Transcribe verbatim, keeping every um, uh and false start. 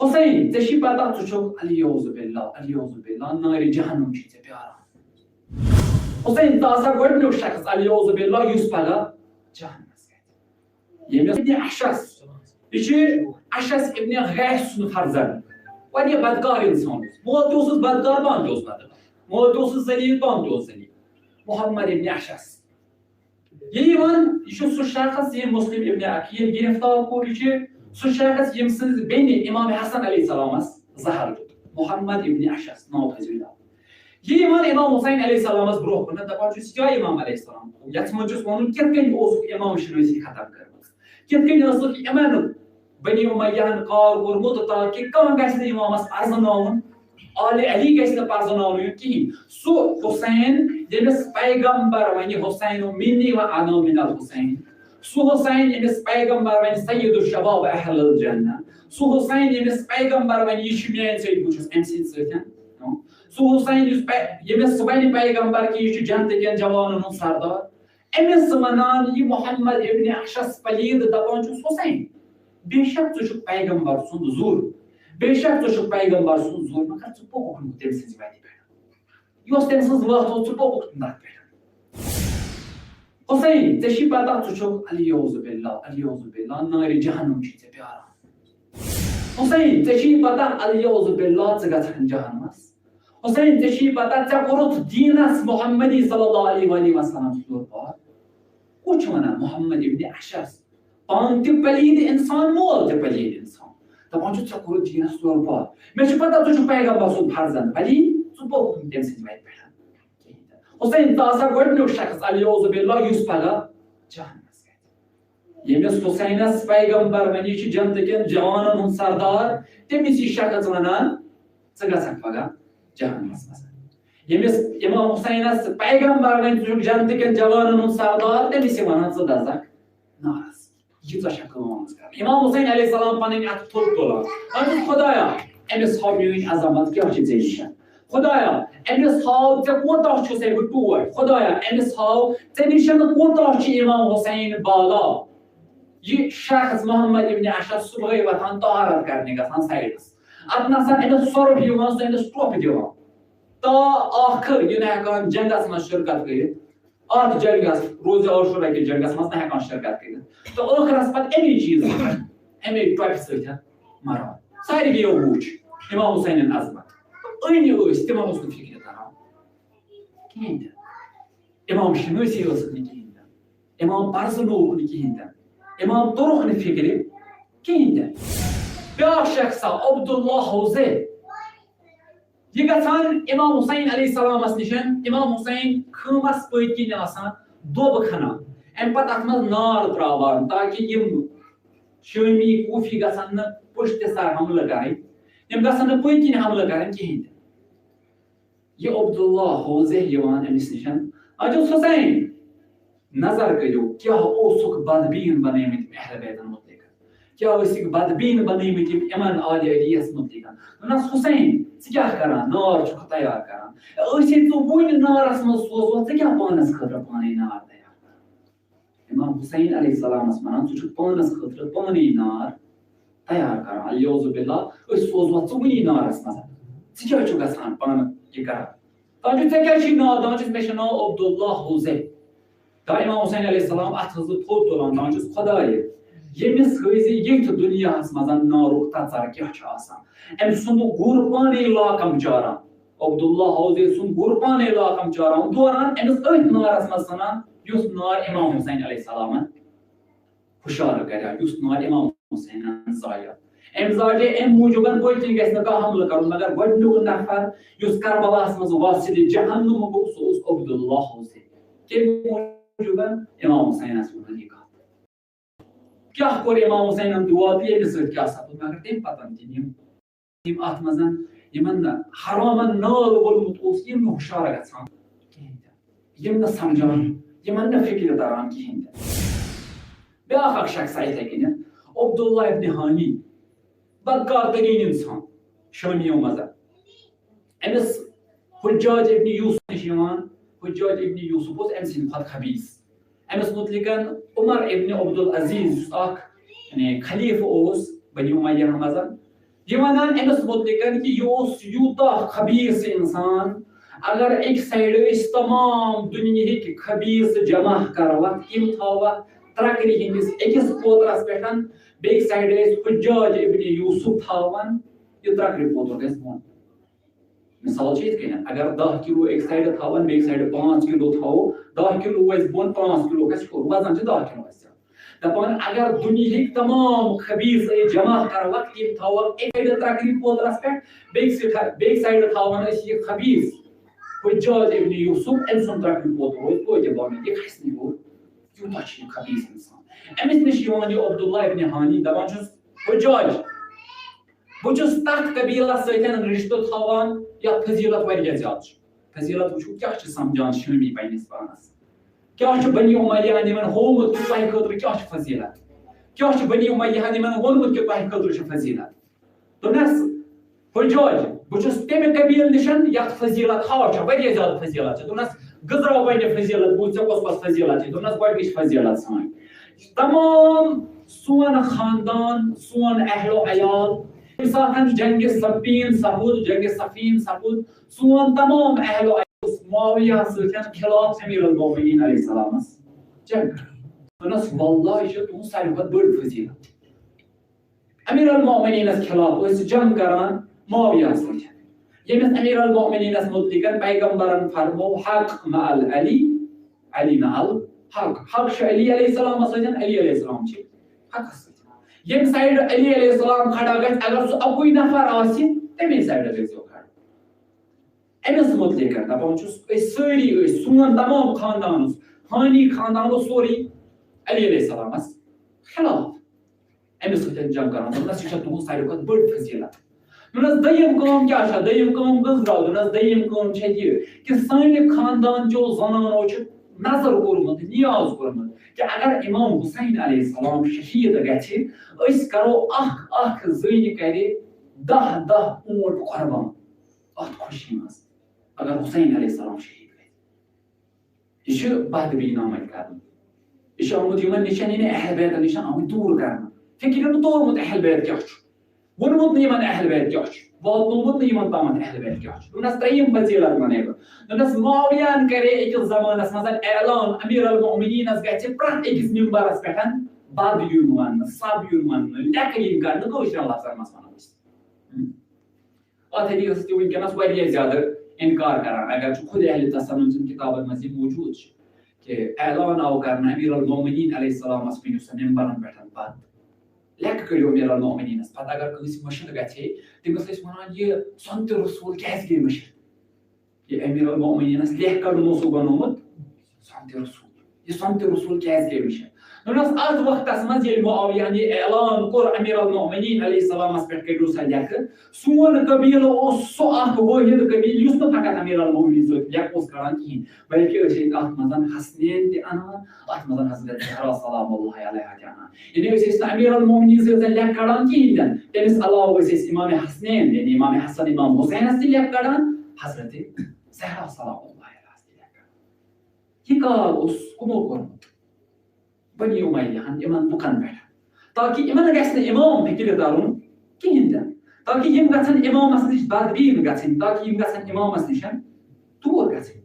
حسین، ژےٚ چھے پتہ، ژٕ چھُکھ، الیعوذ باللہ، الیعوذ باللہ، نارِ جہنم چھُے ژےٚ پیاران۔ حسین، ژٕ آسکھ گۄڈٕنیُک شخص، الیعوذ باللہ، یُس پگاہ جہنمس گژھِ۔ ییٚمِس ابن اشعث، یہِ چھُ اشعث ابن غیث سُنٛد فرزند، واریاہ بدکار انسان اوس۔ مول تہِ اوسُس بدکار، پانہٕ تہِ اوس بدکار۔ مول تہِ اوسُس ذلیل، پانہٕ تہِ اوس ذلیل۔ محمد ابن اشعث۔ یہِ یِوان، یہِ چھُ سُہ شخص، ییٚمۍ مسلم ابن عقیل گرفتار کوٚر۔ یہِ چھُ سُہ شخص، ییٚمۍ سٕنٛز بیٚنہِ امام حسن علیہ السلامس زہر دیُت۔ محمد ابن اشعث ناو تھٲیزیو یاد۔ یہِ یِوان امام حسین علیہ السلامس برونٛہہ کُن، دپان چھُس، یا امام علیہ السلام، یتھ منٛز چھُس ونُن، کِتھ کٔنۍ اوسُکھ امام شنٲسی ختم کٔرمٕژ، کِتھ کٔنۍ ٲسٕکھ یِمن بنی امیہ ہن کار کوٚرمُت، تاکہِ کانٛہہ گژھِ نہٕ امامس پرزناوُن، آل علی گژھِ نہٕ پرزناونہٕ یُن کِہینۍ۔ سُہ حسین، ییٚمِس پیغمبر ونہِ، حسین منی و انا من الحسین، سُہ حسین، ییٚمِس پیغمبر ونہِ سید الشباب اہل الجنہ، سُہ حسین، ییٚمِس پیغمبر ونہِ، یہِ چھُ میانہِ سۭتۍ، بہٕ چھُس أمۍ سٕنٛدۍ سۭتۍ۔ سُہ حسین، یُس پے-، ییٚمِس سُہ ونہِ پیغمبر کہِ یہِ چھُ جنتہٕ کٮ۪ن جوانن ہُنٛد سردار، أمِس ونان یہِ محمد ابن اشعث پلیٖد، دپان چھُس، حسین، بے شک ژٕ چھُکھ پیغمبر سُنٛد زُر، بے شک ژٕ چھُکھ پیغمبر سُنٛد زُر، مگر ژٕ پوٚکُکھ نہٕ تٔمۍ سٕنٛزِ وتہِ پٮ۪ٹھ۔ یۄس تٔمۍ سٕنٛز وتھ اوس، ژٕ پوٚکُکھ نہٕ تتھ پٮ۪ٹھ۔ حسین، ژےٚ چھے پتہ، ژٕ چھُکھ، الیعوذ باللہ، الیعوذ باللہ، نارِ جہنم چھُے ژےٚ پیاران۔ حسین، ژےٚ چھے پتہ، الیعوذ باللہ، ژٕ گژھکھ جہنمس۔ حسین، ژےٚ چھے پتہ، ژےٚ کوٚرُتھ دیٖنس محمدی صلی اللہ علیہ وآلہ وسلم سُہ لوٚر پار۔ کُس چھُ ونان؟ محمد ابن اشعث۔ پانہٕ تہِ پلیٖد انسان، مول تہِ پلیٖد انسان۔ دپان چھُ، ژےٚ کوٚرُتھ دیٖنس لوٚر پار۔ مےٚ چھِ پتہ، ژٕ چھُکھ پیغمبر سُنٛد فرزند، ولی ژٕ پوٚکُکھ نہٕ تٔمۍ سٕنٛزِ وتہِ پٮ۪ٹھ۔ کِہیٖنۍ تہِ۔ حسین، ژٕ آسکھ گۄڈٕنیُک شخص، الیعوذ باللہ، یُس پگاہ جہنمس گژھِ۔ ییٚمِس حسینس پیغمبر ونہِ، یہِ چھُ جنتہٕ کٮ۪ن جوانن ہُنٛد سردار، تٔمِس یہِ شخص ونان، ژٕ گژھکھ پگاہ جہنمس منٛز۔ ییٚمِس امام حسینس پیغمبر ونہِ، ژٕ چھُکھ جنتہٕ کٮ۪ن جوانن ہُنٛد سردار، تٔمِس یہِ ونان، ژٕ دزکھ نارس۔ ییٖژاہ چھےٚ کٲم آمٕژ کرنہٕ۔ امام حسین علیہ السلام پنٕنۍ اتھٕ تھوٚد تُلان، دپان چھُس، خدایا، أمِس ہاو میٲنۍ عظمت کیٛاہ چھِ ژےٚ نِش۔ خدایا، أمِس ہاو ژےٚ کوٗتاہ چھُسے بہٕ ٹوٹھ۔ خدایا، أمِس ہاو ژےٚ نِش کوٗتاہ چھُ امام حسین بالا۔ یہِ شخص محمد ابن اشعث صبحٲے وۄتھان، طہارت کرنہِ گژھان سایڈس۔ اتھ نسا أمِس سۄرُپھ یِوان، سُہ أمِس ٹۄپھ دِوان۔ تا آخر یہِ نہٕ ہٮ۪کان جنگس منٛز شرکت کٔرِتھ۔ اتھ جنگس، روزِ عاشورہ کِس جنگس منٛز نہٕ ہٮ۪کان شرکت کٔرِتھ۔ تہٕ ٲخرس پتہٕ اَمی چیٖز، اَمے ٹۄپہِ سۭتۍ مران۔ ساروِیو وُچھ امام حسینٕنۍ عظمت۔ أنۍ ٲسۍ، تِمن اوس نہٕ فِکرِ تران کِہیٖنۍ تہِ۔ امام شنٲسی ٲسٕکھ نہٕ کِہیٖنۍ تہِ۔ امام پرزنووُکھ نہٕ کِہیٖنۍ تہِ۔ امام توٚرُکھ نہٕ فِکرِ کِہیٖنۍ تہِ۔ بیٛاکھ شخصا، عبداللہ حوزے۔ یہِ گژھان امام حسین علیہ السلامس نِش، امام حسین خۭمس پٔتۍ کِنۍ آسان دوٚب کھنان، امہِ پتہٕ اتھ منٛز نار تراوان، تاکہِ یِم شٲمی کوٗفی گژھن نہٕ پُشتِ سر حملہٕ کرٕنۍ، یِم گژھن نہٕ پٔتۍ کِنۍ حملہٕ کرٕنۍ کِہینۍ تہِ۔ یہِ عبداللہ حوزے یِوان أمِس نِش، اَتہِ اوس حسین۔ نظر کٔرِو، کیٛاہ اوسُکھ بدبیٖن بنٲومٕتۍ یِم اہل بیتن مُتعلق؟ کیٛاہ ٲسِکھ بدبیٖن بنٲومٕتۍ یِم یِمن آلِ علیَس مُتعلق؟ دوٚپنس، حسین، ژٕ کیٛاہ کران؟ نار چھُکھ تیار کران۔ أسۍ ہے ژٕ وُنہِ نارس منٛز سوزو، ژٕ کیٛاہ پانس خٲطرٕ پانے نار تیار کران؟ امام حسین علیہ السلامس ونان، ژٕ چھُکھ پانس خٲطرٕ پانے نار تیار کران۔ الیعوذ باللہ، أسۍ سوزوتھ ژٕ وُنی نارس منٛز۔ ژٕ کیٛاہ چھُکھ گژھان پانہٕ یہِ کران؟ دپان چھُ، ژےٚ کیٛاہ چھُے ناو؟ دپان چھُس، مےٚ چھُ ناو عبداللہ حوزے۔ دپان امام حسین علیہ السلام اتھس زٕ تھوٚد تُلان، دپان چھُس، خدایہِ، ییٚمِس ہٲوزِ ییٚتھۍ دُنیاہس منٛز نارُک تژر کیٛاہ چھُ آسان۔ أمۍ سُنٛد گُر پانے لاکم چاران، عبداللہ حوزے سُنٛد گُر پانے لاکم چاران، دوران أمِس أتھۍ نارس منٛز ژھٕنان، یُس نار امام حسین علیہ السلامن ہُشار کرِ ہا، یُس نار امام حسینن زایہِ۔ أمۍ زاجے امہِ موٗجوٗبن، پٔتۍ کِنۍ گژھِ نہٕ کانٛہہ حملہٕ کرُن، مگر گۄڈٕنیُک نفر یُس کربلاہس منٛز واسطِ جہنمُک گوٚو، سُہ اوس عبداللہ حوزے۔ کمہِ موٗجوٗبن؟ امام حسینس ووٚن یہِ کتھ۔ کیٛاہ کوٚر امام حسینن دُعا تہٕ ییٚمہِ سۭتۍ کیٛاہ سپُد؟ مگر تمہِ پتن تہِ یِم، یِم اتھ منٛز یِمن نہٕ حرامن نال وولمُت اوس، یِم نہٕ ہُشار گژھان کِہینۍ تہِ، یِم نہٕ سمجھان، یِمن نہٕ فکرِ تران کِہینۍ تہِ۔ بیٛاکھ اکھ شخص آیہِ یِتھے کٔنۍ، عبداللہ ابن ہانی، بدکار تریٖن انسان، شٲمیو منٛز۔ أمِس حجاج ابن یوسف نِش یِوان، حجاج ابن یوسف اوس أمۍ سٕنٛدِ کھۄتہٕ خبیٖث۔ أمِس مُتعلِقن عمر ابن عبدالعزیز، یُس اکھ، یعنی، خلیفہٕ اوس بنی امیہ منٛز، یہِ وَنان أمِس مُتعلِقَن کہِ یہِ اوس یوٗتاہ خبیٖث اِنسان، اگر أکۍ سایڈٕ أسۍ تمام دُنیہٕکۍ خبیٖث جمع کَروَکھ، یِم تھاوَکھ ترٛکرِ ہِنٛدِس أکِس پوترَس پٮ۪ٹھ، بیٚکہِ سایڈٕ أسۍ حجاج ابن یوسف تھاوَن، یہِ ترٛکرِ پوتُر گژھِ بۄن۔ مثال چھِ یِتھ کٔنۍ، اگر دَہ کِلوٗ أکۍ سایڈٕ تھاوَن، بیٚکہِ سایڈٕ پانٛژھ کِلوٗ تھاوو، دَہ کِلوٗ وَسہِ بۄن، پانٛژھ کِلوٗ گژھِ ہیوٚر، وَزَن چھِ دَہ کِلوٗ اَسہِ۔ دَپان، اگر دُنیہٕکۍ تمام خبیٖث أسۍ جمع کَروَکھ، تِم تھاوَکھ اَکہِ سایڈٕ ترٛکرِ پوترَس پٮ۪ٹھ، بیٚکہِ سایڈٕ، بیٚکہِ سایڈٕ تھاوَن أسۍ یہِ خبیٖث حجاج ابن یوسف، أمۍ سُنٛد ترٛکرِ پوتُر روزِ توتہِ بۄنٕے، یہِ کھسہِ نہٕ ہیوٚر۔ یوٗتاہ چھُ یہِ خبیٖث اِنسان۔ أمِس نِش یِوان یہِ عبداللہ ابن ہانی، دَپان چھُس، حجاج، بہٕ چھُس تَتھ قبیٖلَس سۭتۍ رِشتہٕ تھاوان، یَتھ فضیٖلت واریاہ زیادٕ چھِ۔ فضیٖلت وٕچھِو، کیٛاہ چھِ سَمجھان شٲمی پنٛنِس پانَس؟ کیٛاہ چھُ بنی امیہ ہَن یِمَن ہوومُت کہِ تۄہہِ خٲطرٕ کیٛاہ چھُ فضیٖلت؟ کیٛاہ چھُ بنی امیہ ہَن یِمَن ووٚنمُت کہِ تۄہہِ خٲطرٕ چھُ فضیٖلت؟ دوٚپنَس، حجاج، بہٕ چھُس تَمہِ قبیٖلہٕ نِش، یَتھ فضیٖلت ہا چھےٚ، واریاہ زیادٕ فضیٖلت چھےٚ۔ دوٚپنَس، گٔنزراو وۄنۍ یہِ فضیٖلت، بوٗز ژےٚ کۄس کۄس فضیٖلت چھِ؟ دوٚپنَس، گۄڈٕنِچ فضیٖلت سٲنۍ، تمام سون خاندان، سون اہل و عیال، ییٚمہِ ساتہٕ جنگِ صفین سپُد، جنگِ صفین سپُد، سون تمام اہل و عیال اوس معاویہ سۭتۍ خلاف امیر المومنین علیہ السلامس جنگ کران۔ دوٚپنس، واللہ، یہِ چھِ تُہنٛز ساروی کھۄتہٕ بٔڑ فضیلت۔ امیر المومنینس خلاف ٲسۍ جنگ کران معاویہ سۭتۍ، ییٚمِس امیر المومنینس متعلق پیغمبرن فرمو، حق مع العلی، علی مع الحق۔ حق چھُ علی علیہ السلامس سۭتۍ، علی علیہ السلام چھِ حقس سۭتۍ۔ ییٚمہِ سایڈٕ علی علیہ السلام کھڑا گژھِ، اگر سُہ اَکُے نفر آسہِ، تَمے سایڈٕ گژھِ سُہ کھڑا۔ أمِس متعلق دَپان چھُس، أسۍ سٲری ٲسۍ، سون تمام خاندان اوس، ہانی خاندان اوس سورُے علی علیہ السلامس خلاف۔ أمِس سۭتۍ جنگ کران۔ دوٚپنس، یہِ چھےٚ تُہنٛز ساروی کھۄتہٕ بٔڑ فضیلت۔ دوٚپنس، دوٚیِم کٲم کیٛاہ چھےٚ؟ دوٚیِم کٲم کٔژ درٛاو؟ دوٚپنس، دوٚیِم کٲم چھےٚ یہِ کہِ سانہِ خاندان چیو زنانو چھُ نظر کوٚرمُت، نیاز کوٚرمُت کہِ اگر امام حسین علیہ السلام شہید گژھِ، أسۍ کرو اکھ اکھ زٔنۍ کرِ دَہ دَہ اوٗنٹ قۄربان اتھ خوشی منٛز، اگر حسین علیہ السلام شہید گژھِ۔ یہِ چھُ بدبیٖن آمٕتۍ کرنہٕ۔ یہِ چھُ آمُت یِمن نِش، یعنی اہل بیتن نِش آمٕتۍ دوٗر کرنہٕ۔ فکرِ نہٕ توٚرمُت اہل بیت کیٛاہ چھُ۔ ووٚنمُت نہٕ یِمن اہل بیت کیٛاہ چھُ۔ واتنومُت نہٕ یِمن تامَتھ اہل بیت کیٛاہ چھُ۔ دوٚپنس، ترٛیٚیِم فضیلت وَنَے بہٕ۔ دوٚپنس، معاویہ ہن کرے أکِس زمانس منٛز اعلان، امیر المومنینس گژھِ پرٛٮ۪تھ أکِس ممبرس پٮ۪ٹھ بد یُن وننہٕ، سب یُن وننہٕ، لیکھٕ یِن کرنہٕ، کٲشرٮ۪ن لفظن منٛز ونو أسۍ۔ اتھ حدیثس تہِ وٕنکیٚنس واریاہ زیادٕ انکار کران، اگر چھُ خود اہل تسنن سٕنٛدۍ کتابن منٛز یہِ موجود چھُ کہ اعلان آو کرنہٕ امیر المومنین علیہ السلامس، ؤنِو سا ممبرن پٮ۪ٹھ پتہٕ، لیکھٕ کٔرِو امیر المومنینس۔ پتہٕ اگر کٲنٛسہِ مٔشِتھ گژھِ ہے، تٔمِس ٲسۍ ونان، یہِ سۄنتہِ رسول کیازِ گٔے مٔشِتھ؟ یہِ امیر المومنینس لیکھٕ کڑُن اوسُکھ بنومُت سۄنتہِ رسول۔ یہِ سۄنتہِ رسول کیازِ گٔے مٔشِتھ؟ دوٚپنس، اتھ وقتس منٛز ییٚلہِ معاویہ ہن یہِ اعلان کوٚر امیر المومنین علیہ السلامس پٮ۪ٹھ، کٔرِو سا لیکھٕ، سون قبیلہٕ اوس سُہ اکھ وٲحد قبیلہٕ یُس نہٕ فقط امیر المومنین سۭتۍ لیکھٕ اوس کران کِہینۍ، بلکہِ ٲسۍ أسۍ اتھ منٛز حسنین تہِ انان، اتھ منٛز حضرت زہرا سلام اللہ علیہا تہِ انان۔ یعنی أسۍ ٲسۍ نہٕ امیر المومنین سۭتۍ زن لیکھٕ کڑان کِہینۍ تہِ نہٕ، تٔمِس علاوٕ ٲسۍ أسۍ امام حسنین، یعنی امام حسن، امام حسینس تہِ لیکھٕ کڑان، حضرت زہرا سلام اللہ علیہس تہِ لیکھٕ کڑان۔ یہِ کار اوس کٕمو کوٚرمُت؟ بنی امیہ ہن یِمن لُکن پٮ۪ٹھ، تاکہِ یِمن گژھِ نہٕ امام فکرِ ترُن کِہینۍ تہِ نہٕ، تاکہِ یِم گژھن امامس نِش بدبیٖن گژھٕنۍ، تاکہِ یِم گژھن امامس نِش دوٗر گژھٕنۍ۔